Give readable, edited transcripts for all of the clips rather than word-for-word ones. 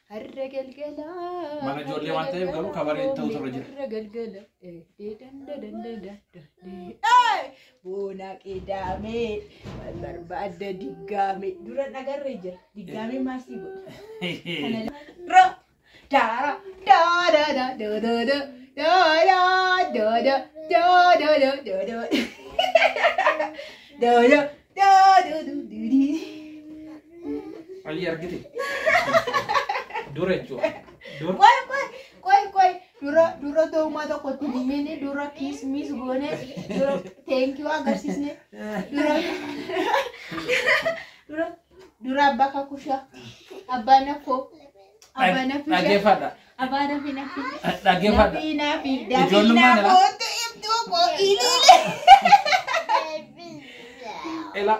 Har'a galgala. Mana ijoollee waan ta'eef garuu kabareen ta'utu irra jira. Har'a galgala. Boona qidaamee barbaadda diggaame. Dura dhagarree jira. Diggaamee maal sii godha? Ra daara daa daa daa da da da da da da da da da da da da da da da da da da. Ali argite. Dura jechuudha. Dura. Qoy qoy qoy qoy, dura dura ta'ummaa tokkotti himine, dura kiismis goone, dura thank you agarsiisne, dura dura dura abbaa kakushaa, abbaa nafoo, abbaa nafishaa, Dhaggeeffadha. abbaa nafi nafi Dhaggeeffadha. nafi nafi nafi Ijoollummaan ala. nafootu ibtuu koo iliile. Ela.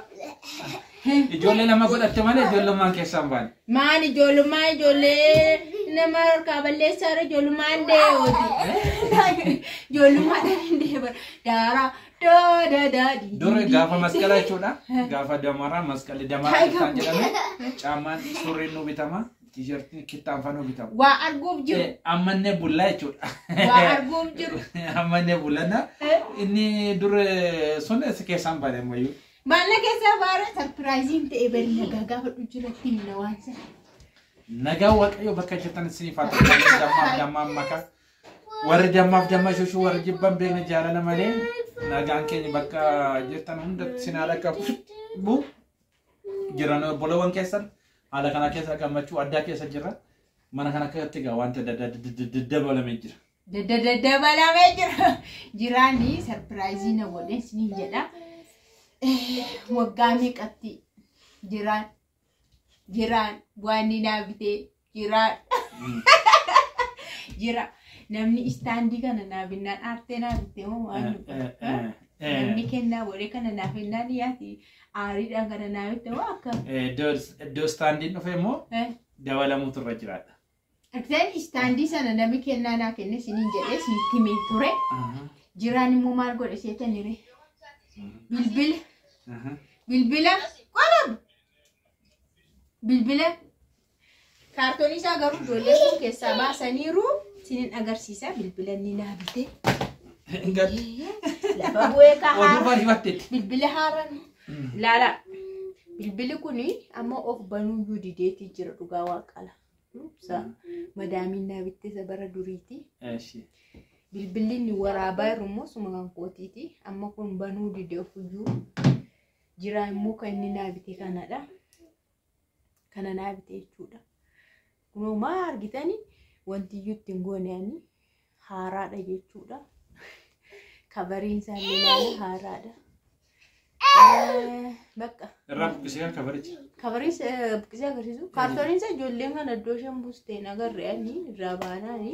Ijoollee lama godhatte malee ijoollummaan keessaa hin baane. Maal ijoollummaa? Ijoollee nama harkaa balleessaadha, ijoollummaan dee'ooti. Ijoollummaadhaan hin deeman. Daaraa daa daa daa di. Dura gaafa masqalaa jechuudha. Gaafa damaraa, masqalli damaraa kan jedhame, caammaan surreen nu bitama. Tiishartiin kittaan fa nu bitama. Waa arguuf jiru. Ammannee bullaa jechuudha. Waa arguuf jiru. Ammannee bullanna. Inni dur sun si keessaa hin baane ammayyuu. Maalla keessaa baara surprise ta'e bari nagaa gaafa jiratti himna waan sana. Nagaa Waaqayyo bakka jirtan isiniif haa ta'u. Warri dammaaf dammaan makaa. Warri dammaaf damma shushuu, warri jibban beekne jaalala malee, nagaan keenya bakka jirtan hundatti isin haala qabu. Jiran obboleewwan keessan haala kana keessa gammachuu addaa keessa jira. Mana kana keessatti egaa wanta daddabalamee jira. Daddabalamee jira. Jiraanii surprise na godhe isiniin jedha. Waggaa meeqatti jiraan jiraan waan inni naa bitee jiraan jira. Namni stand kana naa binnaan aartee naa bitee moo waan dubbatu? Namni kennaa godhe kana naaf kennaan yaati aariidhaan kana naa bitte moo akka? Iddoo standiin dhufe immoo dabalamuutu irra jiraadha. Argitanii, stand sana namni kennaa naa kenne isiniin jedhee isinitti himee ture. Jiraan immoo maal godhe seetanire? Bilbila. Bilbila. Qola! Bilbila. Kaartoonii isaa garuu ijoollee kun keessaa baasaniiru. Isinin agarsiisa bilbila inni naa bite. Lafa bu'ee Oduu kahaa. bariifatteetti. Bilbila haaraan. Ilaala. Bilbilli kuni amma of banuuyyuu dideetii jira, dhugaa waaqala. Madaamiin naa bitte isa bara duriiti. Bilbilli inni waraabaa jiru immoo suma kan kootiiti. Amma kun banuu dide ofiyyuu. Jira immoo kan inni naa bite kanadha. Kana naa bite jechuudha. Kunoo maa argitani, wanti iyyuu ittiin goone ani haaraadha jechuudha. Coveriin isaallee ilaala, haaraadha. Bakka. Irraa buqqisee covericha. Coveriin buqqisee agarsiisu. Kaartooniin isaa ijoolleen kana iddoo isheen buusteen agarre ani irraa baanaani.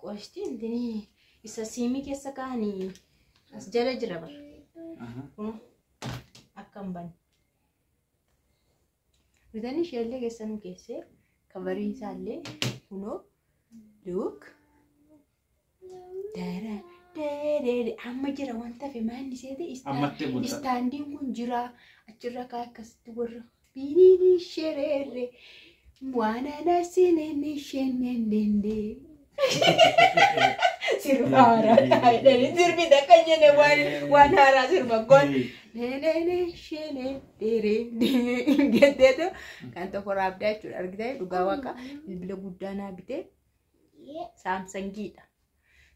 Qoshti intini isa siimii keessa kaa'anii as jala jira bara. Kun akka hin banne. Bitanii isheellee keessa nu keessee, coveriin isaallee kunoo, look. Dara dere amma jira wanta hafe maalli seete. Ammatti bulta. Standiin kun jira, achirra kaa akkasitti warra biniini shereerre waan anasinene shenendende. Sirba haaraa jedhanii sirbi takka jenne, waan haaraa sirba goon. Nenene shene dere jetteetu kan tokko raabdaa jechuudha. Argitanii, dhugaa waaqa, bilbila guddaa naa bitee, Samsungiidha.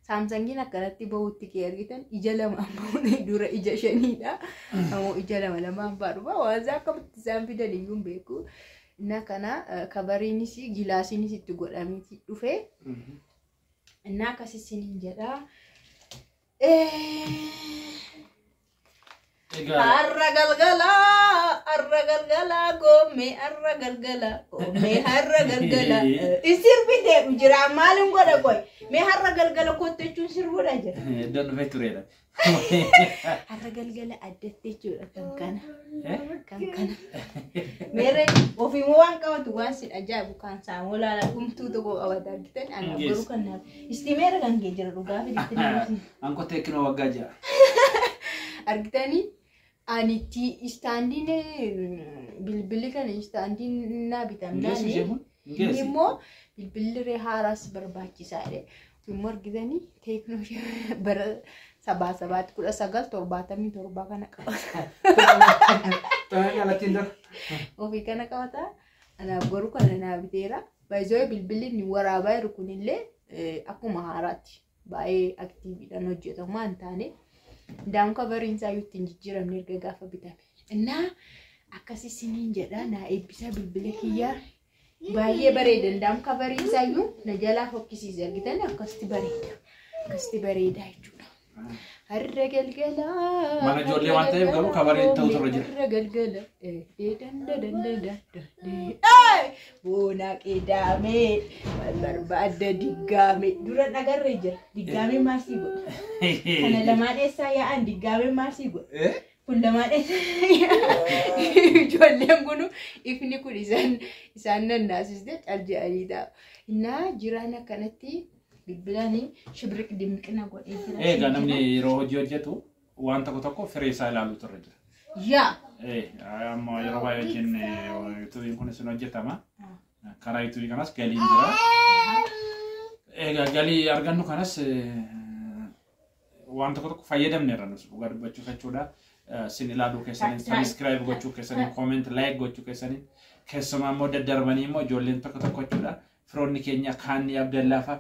Samsungiin akkanatti bahutti kee argitan, ija lama bahuun dura ija shaniidha. Ammoo ija lama lamaan baadhuma waan isaa akkamitti isaan fidan iyyuu hin beeku. Inna kana coveriinis gilaasiinis itti godhameeti dhufe. Inna akkas isiniin jedha. Egaa Har'a galgala, har'a galgala, goommee har'a galgala, goommee har'a galgala. Sirbi deemu jira, maalin godha qoy? Mee har'a galgala kottu jechuun sirbuudha jira. Iddoon dhufee tureedha. Har'a galgala addatti jechuudha kan kana. Kan kana. Meerre ofiimmoo waan qabatu, waan sin ajaa'ibu kan saamu olaanaa dhumtuu tokko qabata argitan, anaaf garuu kan naaf. Isti meera kan kee jira, dhugaa fiditti nama. Anko Tecno waggaa 6. Argitanii, ani itti standiin bilbilli kana standiin naa Geessu ishee bitamnaani kun Inni immoo bilbilli haaraas barbaachisaadha. Immoo argitanii teeknooloojii bara 77 1977 kana qabata. Ofii kana qabata. Anaaf garuu kana naa biteera. Baay'ee bilbilli inni waraabaa jiru kunillee akkuma haaraatti baay'ee aktiiviidhaan hojjetamu waan taane daa'imni kabariin isaa ittiin jijjiiramne erga gaafa bitame. Innaa akkasii siniin jedha naa eebbisa bilbila kiyyaa baay'ee bareeda. Daa'imni kabariin isaa iyyuu na jalaa fokkisiise argitan akkasitti bareeda. Akkasitti bareeda jechuudha. Har'a galgala. Mana ijoollee waan ta'eef garuu kabareen ta'utu irra jira. Har'a galgala. Boona qeedaamee barbaadda diggaame dura dhagarree jira. Diggaamee maal sii godha? Kana lamaan eessaa yaa'an diggaamee maal sii godha? Kun lamaan eessaa ijoolleen kun ifni kun isaan nannaasiste cal jedhanii taa'u. Innaa jiraan akkanatti bilbilaan shibriq dimqina godhee jira. Egaa namni yeroo hojii hojjetu waan tokko tokko firee isaa ilaaluutu irra jira. Yaa. Amma yeroo baay'ee wajjin yuutuubiin kunis hin hojjetama. Karaa yuutuubii kanas galiin jira. Egaa galii argannu kanas waan tokko tokko fayyadamneerra nus dhugaa dubbachuuf jechuudha. Sin ilaaluu keessaniin, sabiskiraayib gochuu keessaniin, kooment, laayik gochuu keessaniin, keessumaa immoo daddarbanii immoo ijoolleen tokko tokko jechuudha. Firoonni keenya Kaanni Abdallaa fa'a.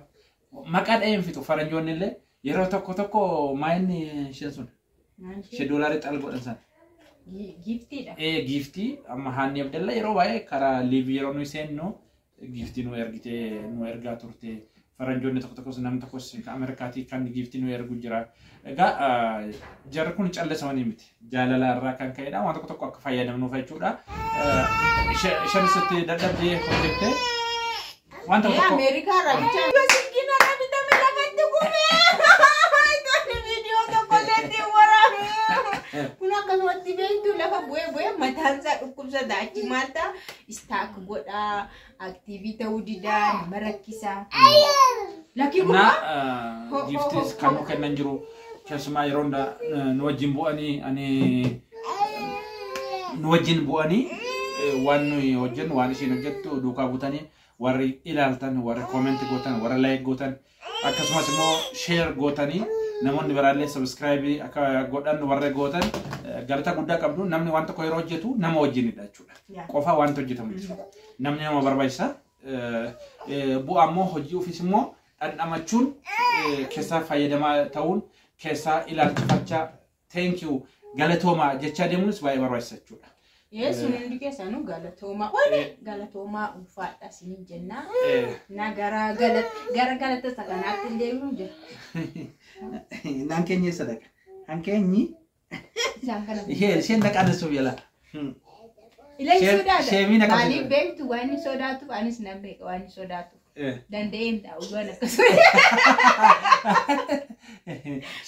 Maqaa dhaheen fixu faranjoonni illee yeroo tokko tokko maayinni isheen sun ishee doolaarii xal godhan sana. Giiftiidha. Giiftii amma Haanni Abdallaa yeroo baay'ee karaa liivii yeroo nuyi seennu giiftii nu ergitee nu ergaa turte. Faranjoonni tokko tokkos namni tokkos Ameerikaatii kan giiftii nu ergu jira. Egaa jarri kun callisamanii miti. Jaalala irraa kan ka'edha. Waan tokko tokko akka fayyadamnuuf jechuudha. Isheenis itti dadhabdee hojjettee waan tokko tokko. Ameerikaa irraa bichaa. Silkiin irraa bitame lafatti gubee. Viidiyoo tokko illee waraabee. Kun akkasumatti beektu lafa bu'ee bu'ee mataan isaa dhukkubsata achi maal ta'a istaak godhaa aktiivii ta'uu didaa nama rakkisaa. Lakkii gurbaa. Na giiftis kan nu kennan jiru keessumaa yeroo hundaa nu wajjin bu'anii ani nu wajjin bu'anii waan nuyi hojjennu waan isheen hojjettu duukaa buutanii warri ilaaltan warri koomenti gootan warri laayik gootan akkasumas immoo sheer gootanii namoonni biraallee sabiskiraayibii akka godhan warra gootan galata guddaa qabdu. Namni waan tokko yeroo hojjetu nama wajjinidha jechuudha. Qofaa wanta hojjetamu jechuudha. Namni nama barbaachisa. Bu'aa immoo hojii ofiis immoo dhandhamachuun keessaa fayyadamaa ta'uun keessaa ilaalchifachaa thank you galatoomaa jechaa deemuunis baay'ee barbaachisa jechuudha. Sun hundi keessanuu galatoomaa. Wani galatoomaa ulfaadha isiniin jennaa. Na gara galata isa kanaatti hin deemnu jira. Naan keenya eessa dhaqa? Naan keenyi Isaan kana. isheen dhaqaan suuf jala. Ilaahi sodaata. Sheemii na qabsiisa. Maaliif beektu waan inni sodaatuuf anis nan beeka waan inni sodaatuuf. Danda'een taa'u waan akkasuma.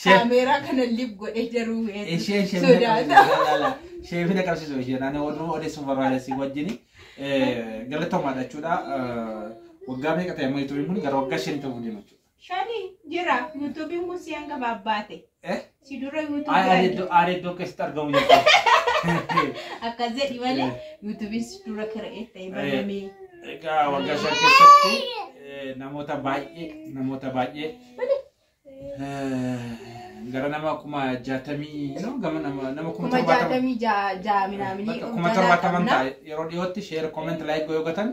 Kaameeraa kana lip godhee jaruu Isheen sodaata. sheemina qabsiisu isheen ani oduu odeessuuf barbaada si wajjini galatoomaadha jechuudha. Waggaa meeqa ta'e amma yuutuubiin kun gara waggaa 5 ta'uu deema jechuudha. 5 jira yuutuubiin kun si hanga baabbaate. Si dura yuutuubii Aadee iddoo keessatti argamu jechuudha. Akkas jedhi malee yuutuubiin si dura kira'ee ta'e banamee. Egaa waggaa 5 keessatti namoota baay'ee gara nama 60,000 gama nama 60,000 66 minaamini 70,000 ta'a yeroo dhiyootti sheer kooment laayik yoo gootan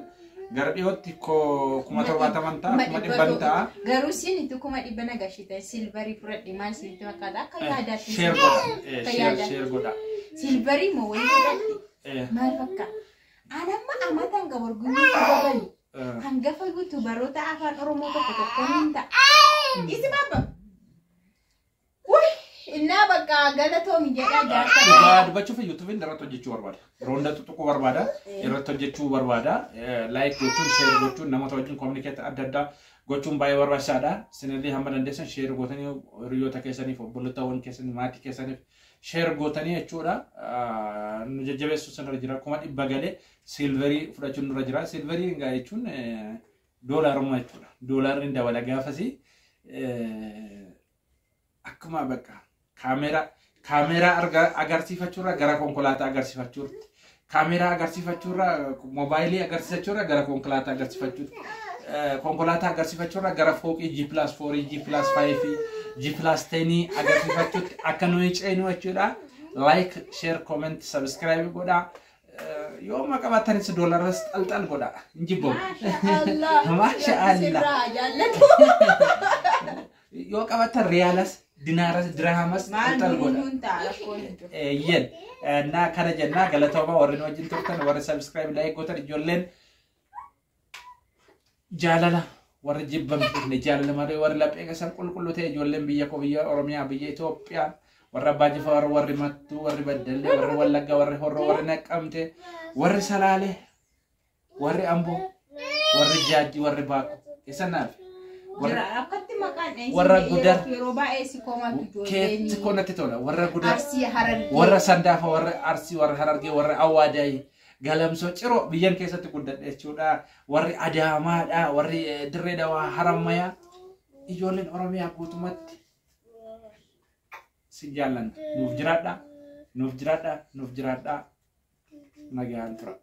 gara dhiyootti 70,000 ta'a 100,000 ta'a. Garuu siin itti 100,000 nagashitan silvarii fudhadhe maal isinitti fakkaata akka yaadaatti Sheer godha sheer godha. Silvarii moo wayii fudhadhe maal fakkaata? Anamma amatan qabu arguu hangafa yuutuubaroota afaan Oromoo tokko tokko niin ta'a. Isi baaba. Wuy innaa bakka galatoomi jedhaa jaarsa. Dhugaa dubbachuuf yuutuubiin irratti hojjechuu barbaada. Yeroo hunda tuttuquu barbaada. Irratti hojjechuu barbaada. Laayik gochuun, sheer gochuun, namoota wajjin koominikeet adda addaa gochuun baay'ee barbaachisaadha. Isinillee hamma dandeessan sheer gootanii hiriyoota keessaniif, obbolootawwan keessaniif, maatii keessaniif sheer gootanii jechuudha. Nu jajjabeessu sanarra jira. 100,000 galee silverii fudhachuun nurra jira. Silverii egaa jechuun doolaarummaa jechuudha. Doolaarri dabala gaafasii akkuma bakka kaameeraa agarsiifachuurra gara konkolaataa agarsiifachuutti Kaameeraa agarsiifachuurra, moobaayilii agarsiifachuurra gara konkolaataa agarsiifachuutti, konkolaataa agarsiifachuurra gara fooqii G+4, G+5, G+10 agarsiifachuutti akka nuyi ceenu jechuudha. Like, share, comment, subscribe godhaa. Yoo qabaatanis doolaras xalxal godhaa. Hin jibbamu. Allah. Maasha Allah. Sirraa jaallatu. Yoo qabaatan riyaalas, dinaaras, dirhamas Maal xalxal godha. nuun ta'a rakkoon hin jiru. Eeyyen እና kana jennaa galatooma warri nu wajjin turtan, warri subscribe, like gootan, ijoolleen jaalala warri jibban beekne, jaalala malee, warri laphee keessan qulqulluu ta'e, ijoolleen biyya koo, biyya Oromiyaa, biyya Itoophiyaa, warri Abbaa Jifaar, warri Mattuu, warri Baddallee, warri Wallagga, warri Horroo, warri Naqqamte, warri Salaalee, warri Amboo, warri Jaajji, warri Baakoo keessan naaf Jira akkatti maqaan dheessine. Warra Gudar. Yeroo baay'ee si komatu keetti ijoolleen koo natti tola, warra Gudar, Arsii, Harargee. Warra Sandaafa, warra Arsii, warra Harargee, warra Awwaadayi, Galamsoo, Ciroo, biyyan keessatti guddadhe jechuudha. Warri Adaamaadha, warri Dirree Dawaa, Harammayaa, ijoolleen Oromiyaa guutumatti si jaallanna. Nuuf jiraadha, nuuf jiraadha, nuuf jiraadha. Nagaan tura.